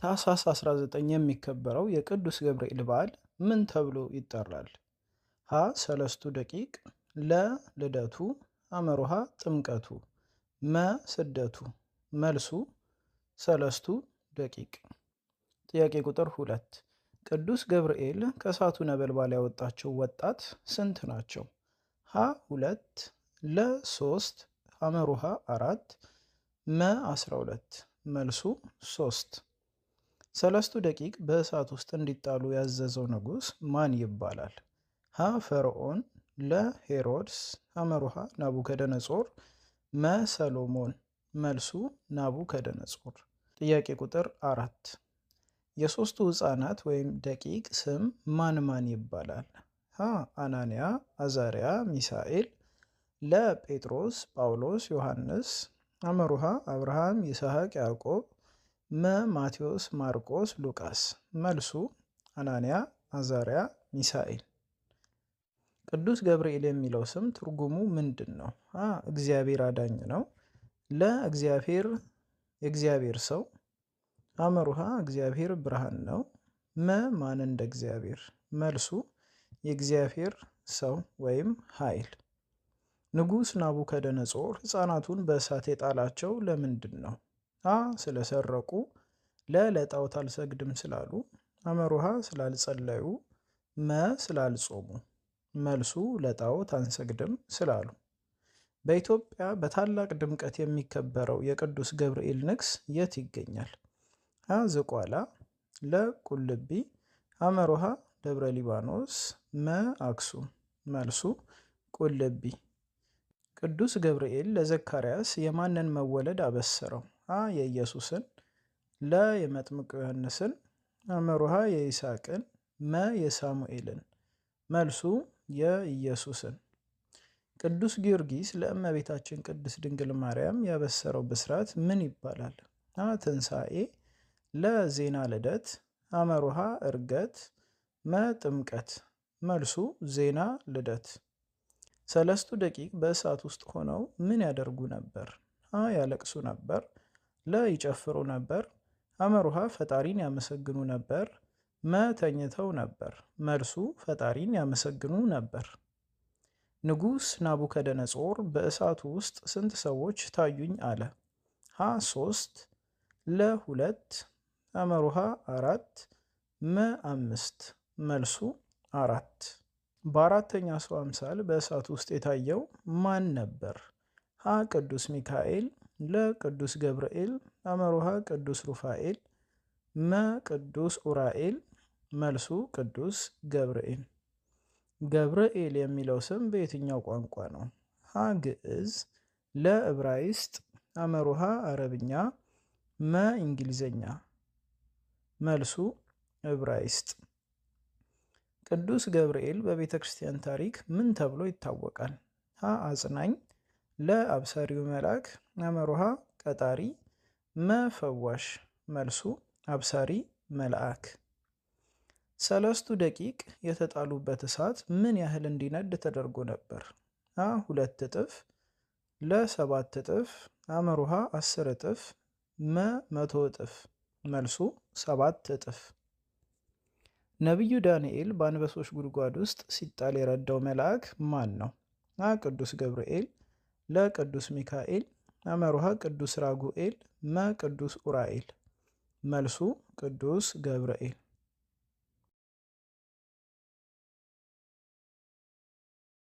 ታኅሳስ 19 የሚከበረው የቅዱስ ገብርኤል በዓል ምን ተብሎ ይጠራል? ሀ ሰለስቱ ደቂቅ፣ ለ ልደቱ፣ ሐመሩ ሐ ጥምቀቱ፣ መ ስደቱ። መልሱ ሰለስቱ ደቂቅ። ጥያቄ ቁጥር 2፣ ቅዱስ ገብርኤል ከእሳቱ ነበልባል ያወጣቸው ወጣት ስንት ናቸው? ሀ 2፣ ለ 3፣ ሐመሩ ሐ 4፣ መ 12። መልሱ 3። ሰለስቱ ደቂቅ በእሳት ውስጥ እንዲጣሉ ያዘዘው ንጉሥ ማን ይባላል? ሀ ፈርዖን፣ ለ ሄሮድስ፣ ሐመሩ ሐ ናቡከደነጾር፣ መ ሰሎሞን። መልሱ ናቡከደነጾር። ጥያቄ ቁጥር 4፣ የሦስቱ ሕፃናት ወይም ደቂቅ ስም ማን ማን ይባላል? ሀ አናንያ፣ አዛርያ፣ ሚሳኤል፣ ለ ጴጥሮስ፣ ጳውሎስ፣ ዮሐንስ፣ ሐመሩ ሐ አብርሃም፣ ይስሐቅ፣ ያዕቆብ፣ መ ማቴዎስ፣ ማርቆስ፣ ሉቃስ። መልሱ አናንያ፣ አዛርያ፣ ሚሳኤል። ቅዱስ ገብርኤል የሚለው ስም ትርጉሙ ምንድን ነው? ሀ እግዚአብሔር አዳኝ ነው፣ ለ እግዚአብሔር የእግዚአብሔር ሰው፣ ሐመሩ ሐ እግዚአብሔር ብርሃን ነው፣ መ ማን እንደ እግዚአብሔር። መልሱ የእግዚአብሔር ሰው ወይም ኃይል። ንጉሥ ናቡከደነጾር ሕፃናቱን በእሳት የጣላቸው ለምንድን ነው? ሀ ስለሰረቁ፣ ለ ለጣዖት አልሰግድም ስላሉ፣ ሐመሩ ሐ ስላልጸለዩ፣ መ ስላልጾሙ። መልሱ ለጣዖት አንሰግድም ስላሉ። በኢትዮጵያ በታላቅ ድምቀት የሚከበረው የቅዱስ ገብርኤል ንግስ የት ይገኛል? ሀ ዝቋላ፣ ለ ቁልቢ፣ ሐመሩ ሐ ደብረ ሊባኖስ፣ መ አክሱም። መልሱ ቁልቢ። ቅዱስ ገብርኤል ለዘካርያስ የማንን መወለድ አበሰረው? ሀ የኢየሱስን፣ ለ የመጥምቁ ዮሐንስን፣ ሐመሩ ሐ የይስሐቅን፣ መ የሳሙኤልን። መልሱ የኢየሱስን። ቅዱስ ጊዮርጊስ ለእመቤታችን ቅድስት ድንግል ማርያም ያበሰረው ብስራት ምን ይባላል? ሀ ትንሣኤ፣ ለ ዜና ልደት፣ ሐመሩ ሐ ዕርገት፣ መ ጥምቀት። መልሱ ዜና ልደት። ሰለስቱ ደቂቅ በእሳት ውስጥ ሆነው ምን ያደርጉ ነበር? ሀ ያለቅሱ ነበር፣ ለ ይጨፍሩ ነበር፣ ሐመሩ ሐ ፈጣሪን ያመሰግኑ ነበር፣ መ ተኝተው ነበር። መልሱ ፈጣሪን ያመሰግኑ ነበር። ንጉሥ ናቡከደነጾር በእሳቱ ውስጥ ስንት ሰዎች ታዩኝ አለ? ሀ 3፣ ለ 2፣ ሐመሩ ሐ 4፣ መ 5። መልሱ 4። በአራተኛ ሰው አምሳል በእሳት ውስጥ የታየው ማን ነበር? ሀ ቅዱስ ሚካኤል፣ ለ ቅዱስ ገብርኤል፣ ሐመሩ ሐ ቅዱስ ሩፋኤል፣ መ ቅዱስ ኡራኤል። መልሱ ቅዱስ ገብርኤል። ገብርኤል የሚለው ስም በየትኛው ቋንቋ ነው? ሀ ግዕዝ፣ ለ ዕብራይስጥ፣ ሐመሩ ሐ አረብኛ፣ መ እንግሊዘኛ። መልሱ ዕብራይስጥ። ቅዱስ ገብርኤል በቤተ ክርስቲያን ታሪክ ምን ተብሎ ይታወቃል? ሀ አጽናኝ፣ ለ አብሳሪው መልአክ፣ ሐመሩ ሐ ቀጣሪ፣ መ ፈዋሽ። መልሱ አብሳሪ መልአክ። ሰለስቱ ደቂቅ የተጣሉበት እሳት ምን ያህል እንዲነድ ተደርጎ ነበር? ሀ 2 እጥፍ፣ ለ 7 እጥፍ፣ ሐመሩ ሐ 10 እጥፍ፣ መ 100 እጥፍ። መልሱ 7 እጥፍ። ነቢዩ ዳንኤል በአንበሶች ጉድጓድ ውስጥ ሲጣል የረዳው መልአክ ማን ነው? ሀ ቅዱስ ገብርኤል፣ ለ ቅዱስ ሚካኤል፣ ሐመሩ ሐ ቅዱስ ራጉኤል፣ መ ቅዱስ ኡራኤል። መልሱ ቅዱስ ገብርኤል።